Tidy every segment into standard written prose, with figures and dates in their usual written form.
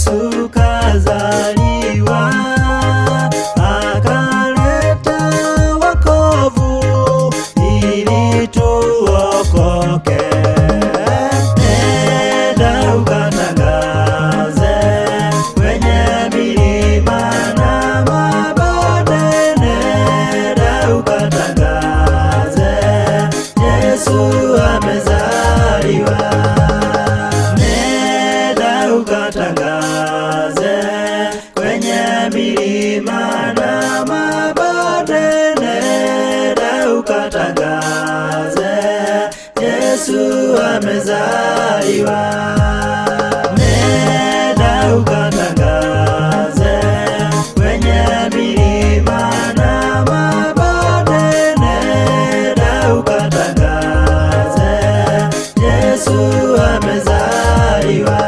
Yesu kazaliwa, akaleta wokovu ili tuokoke. Nenda ukatangaze kwenye milima na mabonde, nenda ukatangaze Yesu amezaliwa. Nenda ukatangaze kwenye milima na mabonde, nenda ukatangaze Yesu amezaliwa. Nenda ukatangaze kwenye milima na mabonde, nenda ukatangaze Yesu amezaliwa.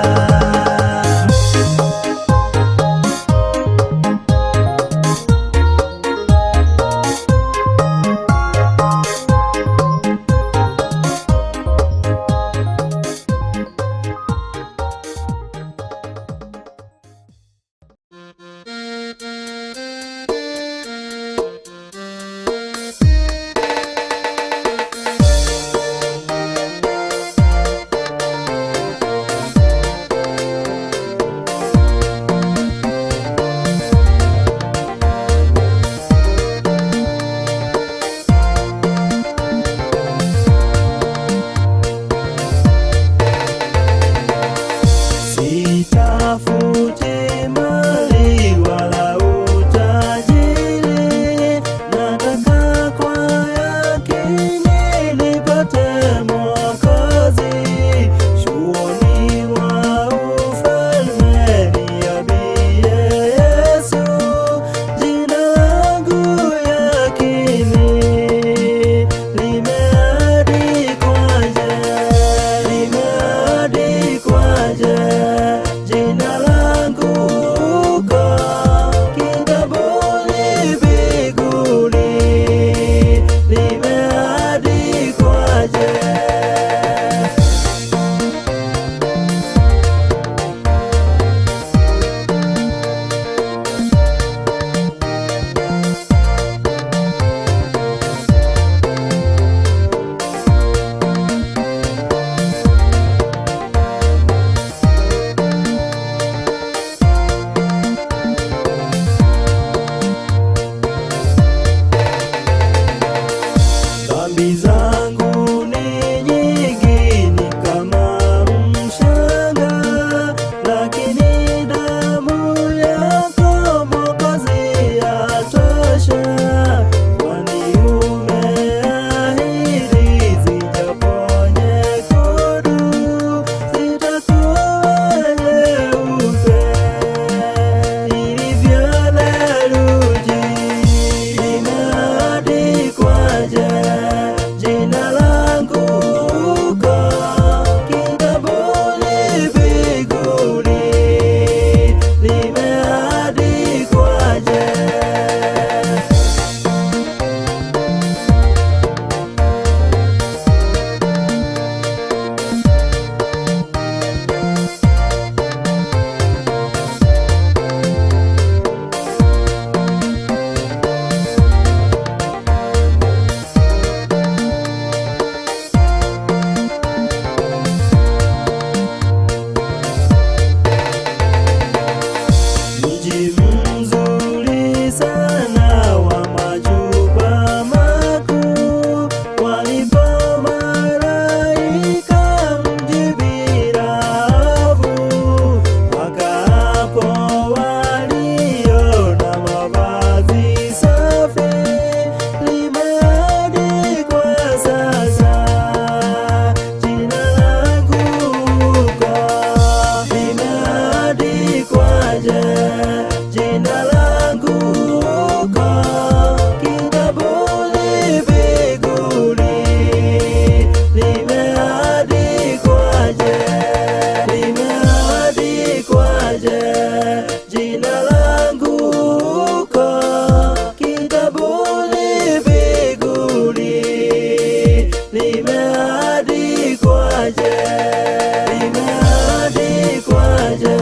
Sitafuti mali wala utajiri, nataka kwa yakini nipate Mwokozi. Chuoni mwa ufalme niambie Yesu, jina langu yakini limeandikwaje? Limeandikwaje jina langu huko kitabuni mbinguni? Limeandikwaje? Dhambi zangu ni nyingi, ni kama mchanga, lakini damu yako Mwokozi yatosha, kwani umeahidi zijapo nyekundu zitakuwa nyeupe ilivyo theluji. Limeandikwaje jina langu huko kitabuni mbinguni? Limeandikwaje? Mji mzuri sana wa majumba makuu, walipo malaika mji bila hofu, wakaapo walio na mavazi safi. Limeandikwa sasa jina langu huko? Limeandikwaje jina langu huko kitabuni mbinguni? Limeandikwaje? Limeandikwaje jina langu huko kitabuni mbinguni? Limeandikwaje? Limeandikwaje?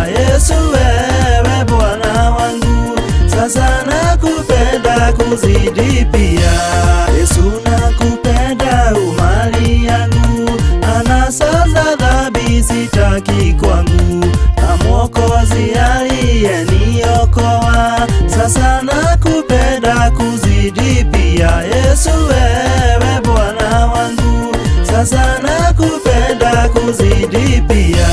pia. Yesu wewe Bwana wangu, sasa nakupenda kuzidi pia. Yesu nakupenda umali yangu, anasa za dhambi sitaki kwangu, na Mwokozi aliyeniokoa, sasa nakupenda kuzidi pia. Yesu wewe Bwana wangu, sasa nakupenda kuzidi pia.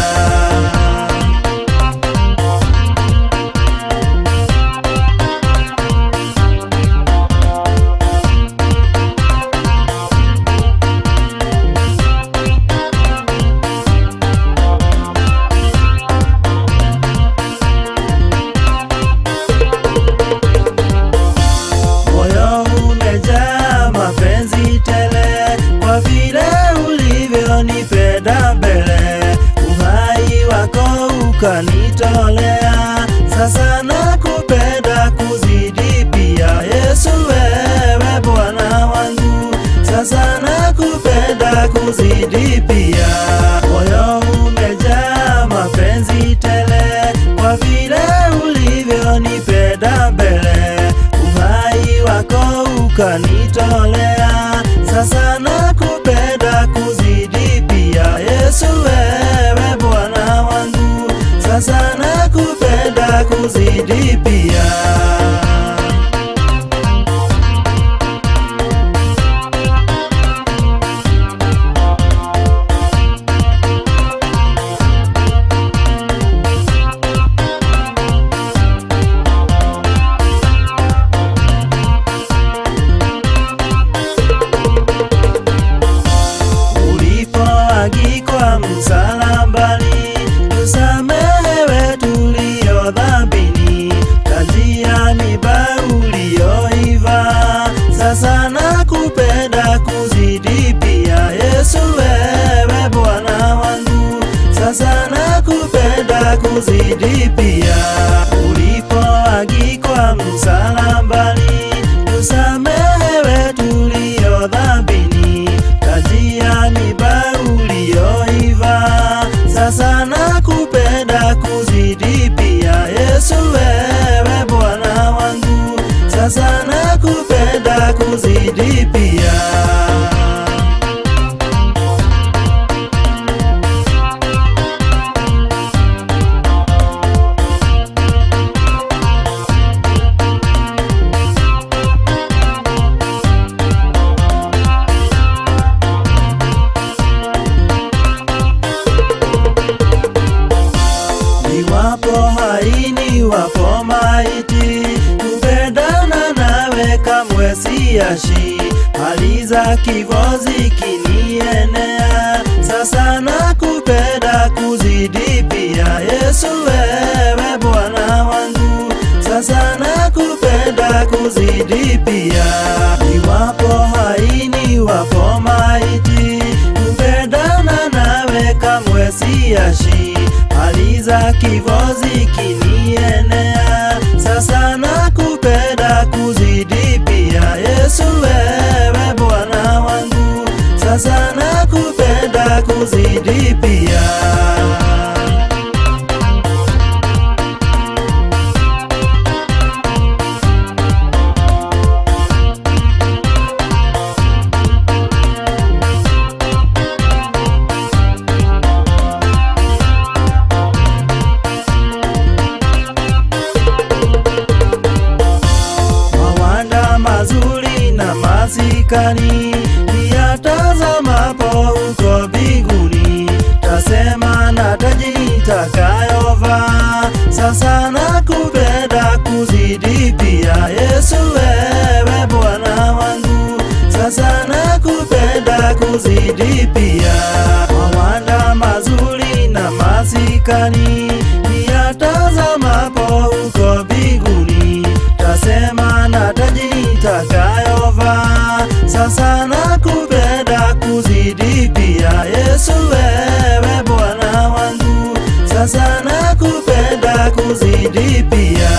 Moyo umejaa mapenzi tele, kwa vile ulivyonipenda mbele, uhai wako ukanitolea, sasa nakupenda kuzidi pia. Yesu wewe Bwana wangu, sasa nakupenda kuzidi pia. Moyo umejaa mapenzi tele, kwa vile ulivyonipenda mbele, uhai wako ukanitolea, sasa nakupenda kuzidi pia. Yesu wewe Bwana wangu, sasa nakupenda kuzidi pia. Ulipoangikwa msalabani, tusamehewe tulio dhambini, taji ya miiba uliyoivaa, sasa nakupenda kuzidi pia. Yesu wewe Bwana wangu, sasa nakupenda kuzidi pia. Ulipoangikwa msalabani, tusamehewe tulio dhambini, taji ya miiba uliyoivaa, sasa nakupenda kuzidi pia. Yesu wewe Bwana wangu, sasa nakupenda kuzidi pia. Niwapo hai niwapo maiti, kupendana nawe kamwe siachi, hali za kifo zikinienea, sasa nakupenda kuzidi pia. Yesu wewe Bwana wangu, sasa nakupenda kuzidi pia. Niwapo hai niwapo maiti, kupendana nawe kamwe siachi, hali za kifo zikinienea, sasa nakupenda kuzidi pia. Yesu wewe Bwana wangu, sasa nakupenda kuzidi pia. Mawanda mazuri na masikani, niyatazamapo huko mbinguni, tasema na taji nitakayovaa, sasa nakupenda kuzidi pia. Yesu wewe Bwana wangu, sasa nakupenda kuzidi pia. Mawanda mazuri na masikani, niyatazamapo huko mbinguni, tasema na taji nitakayovaa, sasa nakupenda kuzidi pia. Yesu wewe Bwana wangu, sasa nakupenda kuzidi pia.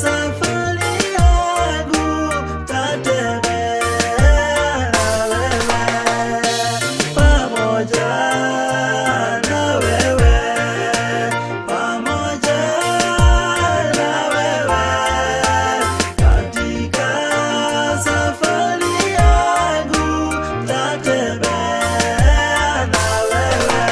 Safari yangu tatembea na wewe, pamoja na wewe, pamoja na wewe. Katika safari yangu tatembea na wewe.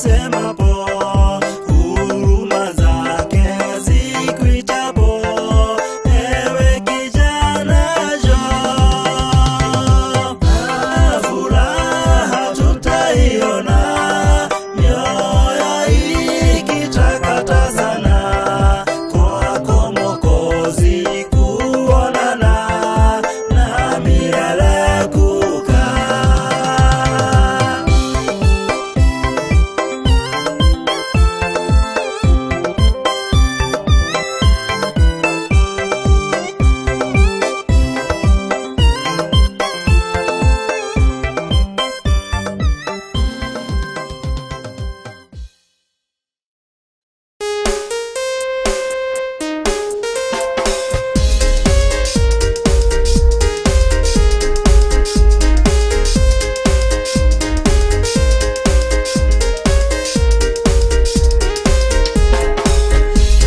Asemapo, huruma zake zikuitapo, ewe kijana njoo. Furaha tutaiona, mioyo ikitakata sana, kwako Mwokozi kuonana na milele kukaa.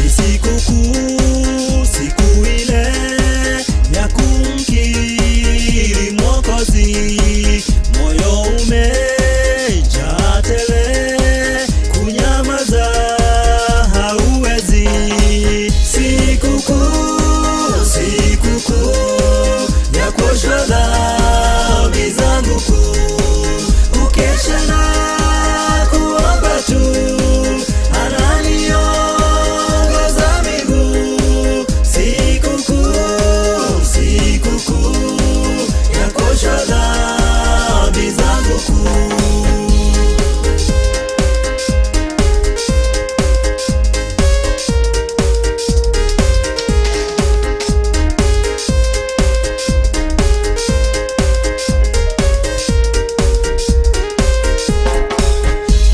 Ni sikukuu, siku ile ya kumkiri Mwokozi, moyo umejaa tele, kunyamaza hauwezi. Sikukuu, sikukuu ya kuoshwa dhambi zangu kuu, ukesha na kuomba tu, ananiongoza miguu. Sikukuu, sikukuu ya kuoshwa dhambi zangu kuu.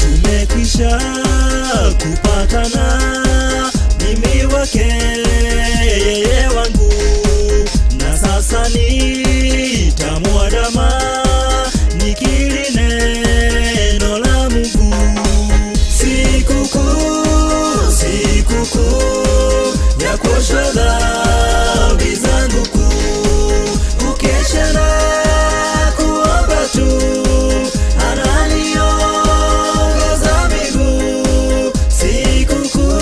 Tumekwisha kupatana, mimi wake yeye wangu, na sasa nitamwandama nikiri neno la Mungu. Sikukuu, sikukuu ya kuoshwa dhambi zangu kuu, ukesha na kuomba tu, ananiongoza miguu. Sikukuu,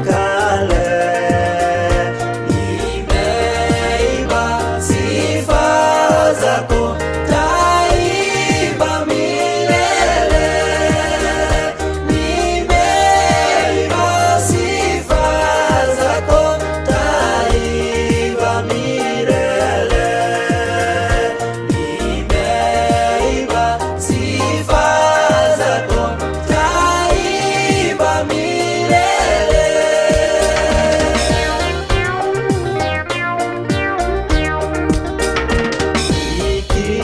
kale. Nimeimba sifa zako, taimba milele. Nimeimba sifa zako, taimba milele. Nimeimba sifa zako, taimba milele.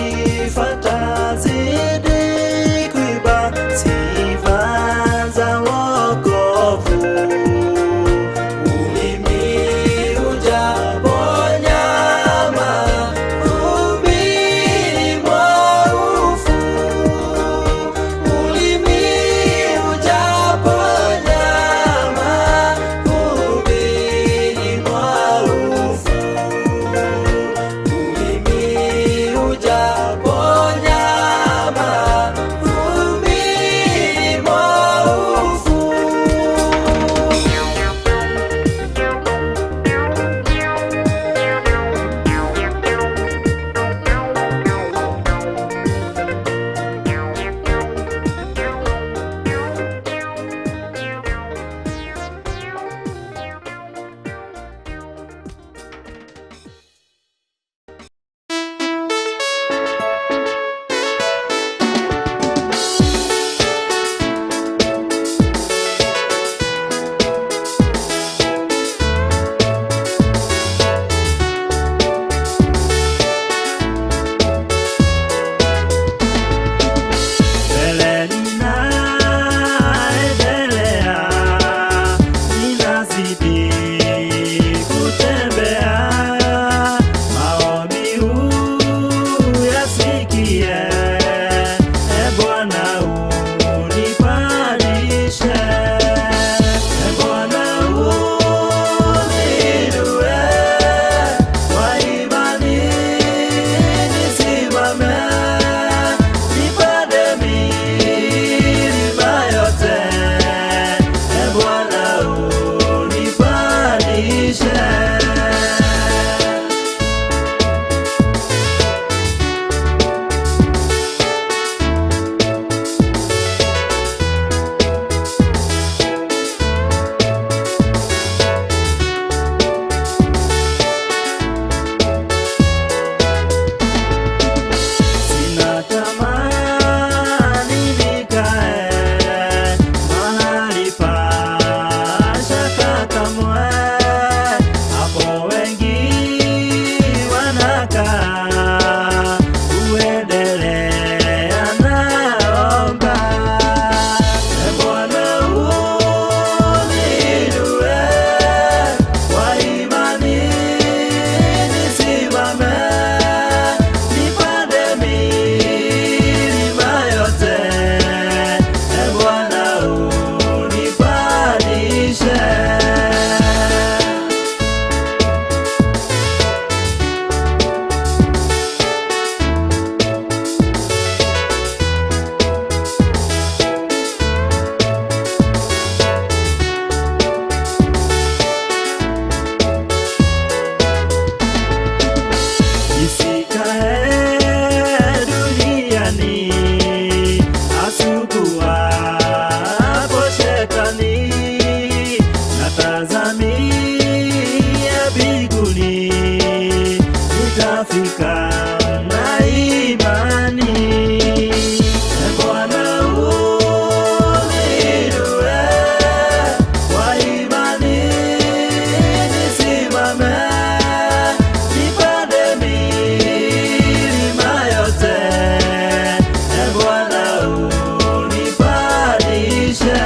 Nikifuata zidi kuimba sifa za wokovu, ulimi ujaponyama vumbini mwa ufu, ulimi ujaponyama vumbini mwa ufu, ulimi ujaponyama vumbini mwa ufu. Mbele ninaendelea, ninazidi kutembea, maombi uyasikie, e Bwana unipandishe, e Bwana uniinue, kwa imani nisimame, nipande milima yote, e Bwana unipandishe. Sina tamani nikae mahali pa shaka kamwe, hapo wengi wanakaa kuendelea naomba. E Bwana uniinue, kwa imani nisimame, nipande milima yote, e Bwana unipandishe. Nisikae duniani asukuapo shetani, natazamia mbinguni, nitafika na imani. E Bwana uniinue, kwa imani nisimame, nipande milima yote, e Bwana unipandishe.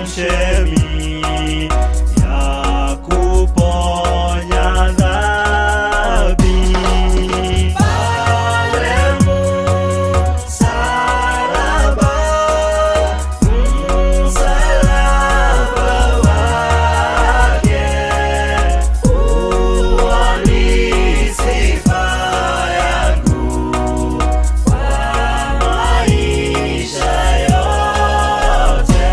Chemchemi ya kuponya dhambi. Pale msalaba, msalaba wake, huo ni sifa yangu kwa maisha yote.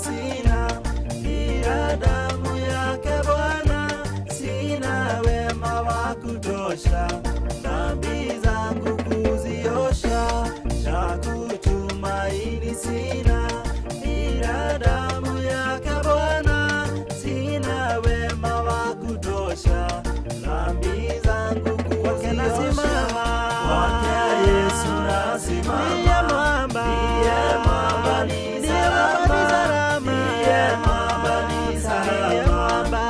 sina, ila damu yake Bwana, sina wema wa kutosha, dhambi zangu kuziosha, cha kutumaini sina, ila damu yake Bwana, sina wema wa kutosha, dhambi zangu Kwake kuziosha. Nasimama. Kwake Yesu nasimama, Ndiye mwamba. Ndiye mwamba ni Ndiye mwamba ni salama, salama. Ndiye mwamba ni Ndiye salama, mwamba.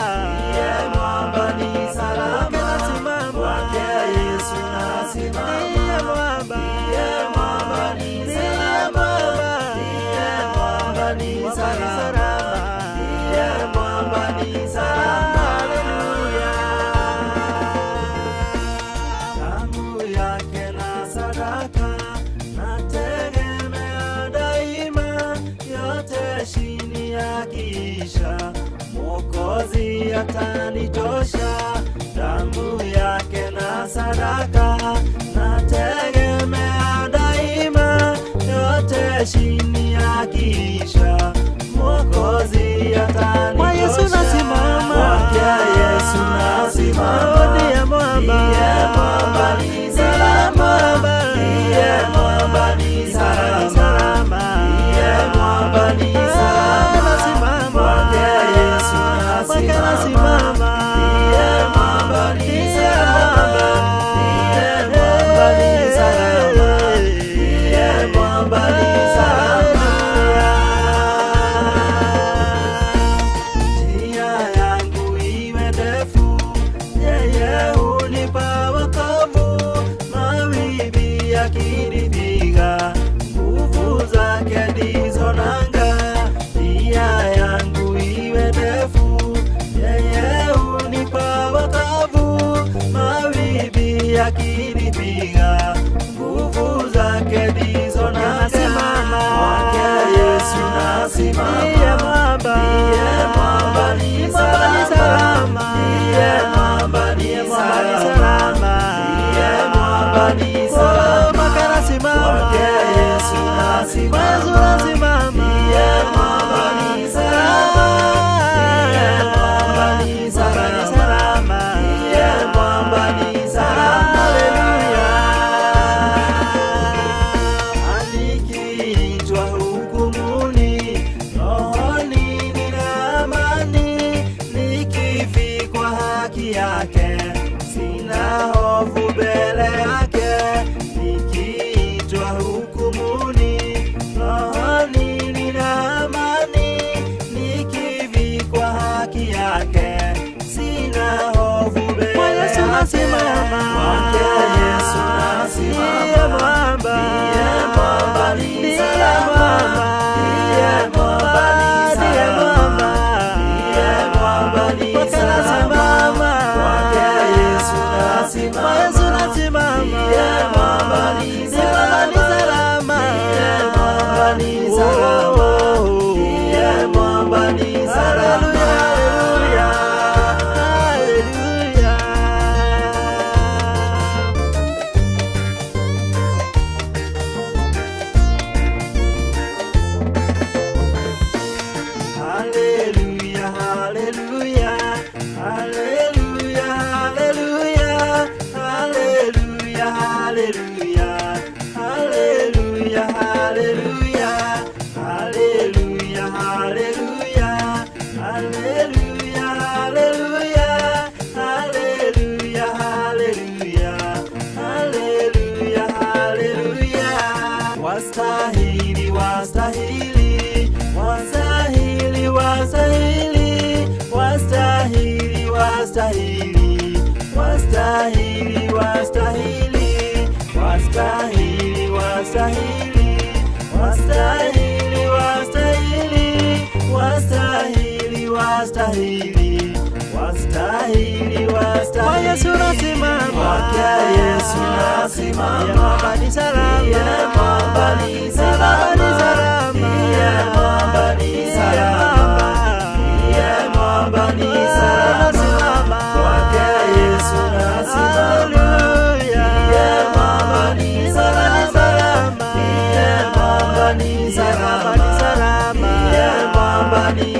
Ndiye mwamba ni salama. Kwake nasimama. Kwake Yesu nasimama, Ndiye mwamba. Ndiye mwamba ni Ndiye salama, mwamba. Ndiye mwamba ni Mwamba ni salama, salama. Ndiye mwamba ni salama. Haleluya. Damu yake na sadaka nategemea daima, yote chini yakiisha, Mwokozi atanitosha. Damu yake na sadaka nategemea daima, yote chini yakiisha, Mwokozi atanitosha. Kwa Yesu nasimama. Kwake Yesu nasimama. Ndiye mwamba. Ndiye mwamba ni Ndiye salama. mwamba. Ndiye mwamba ni salama. Salama. Ndiye mwamba ni salama. Nasimama. Kwake Yesu Kwake nasimama. nasimama. Ndiye mwamba ni Ndiye salama. mwamba. Ndiye mwamba ni salama. Ndiye mwamba ni salama. Njia yangu iwe ndefu, yeye hunipa wokovu. Mawimbi yakinipiga, nguvu zake ndizo nanga. Njia yangu iwe ndefu, yeye hunipa wokovu. Mawimbi yakinipiga, nguvu zake ndizo nanga. Nasimama. Kwake Yesu nasimama. Ndiye mwamba. Ndiye mwamba ni Ndiye mwamba ni salama. salama. Ndiye mwamba ni Ndiye mwamba ni salama. salama. Ndiye mwamba ni Oh, salama. kwake nasimama. Kwake Yesu nasimama. Kwa Yesu nasimama. Ndiye mwamba ni salama. Ndiye mwamba ni Mwamba ni salama. salama. Ndiye mwamba ni salama. Haleluya. Nikiitwa hukumuni, rohoni nina amani, nikivikwa haki yake, sina hofu mbele yake. Nikiitwa hukumuni, rohoni nina amani, nikivikwa haki yake, sina hofu mbele Kwa Yesu yake. nasimama. Kwake Yesu nasimama. Ndiye mwamba. Ndiye mwamba ni Ndiye salama. mwamba. Ndiye mwamba ni Ndiye salama. mwamba. Ndiye mwamba ni Kwake salama. nasimama. Kwake Yesu nasimama. Kwa Yesu nasimama. Ndiye mwamba ni Ndiye mwamba ni salama. salama. Ndiye mwamba ni salama. Oh. Ndiye mwamba ni salama. Haleluya, haleluya, haleluya. Haleluya, haleluya, haleluya, haleluya, haleluya, haleluya, haleluya, haleluya, haleluya, haleluya, haleluya, haleluya, haleluya, haleluya, haleluya. Wastahili, wastahili, wastahili, wastahili, wastahili, wastahili, wastahili, wastahili, wastahili, wastahili, wastahili, wastahili, wastahili, wastahili, wastahili, wastahili. Kwa Yesu nasimama. Kwake Yesu nasimama. Ndiye mwamba ni salama. Ndiye mwamba ni salama. Mwamba ni salama. Ndiye mwamba ni Ndiye salama. mwamba. Ndiye mwamba ni salama. Nasimama. Kwake Yesu nasimama. Haleluya. Ndiye mwamba ni Ndiye mwamba ni salama. salama. Ndiye mwamba ni Ndiye mwamba ni salama. salama. Ndiye mwamba mwamba ni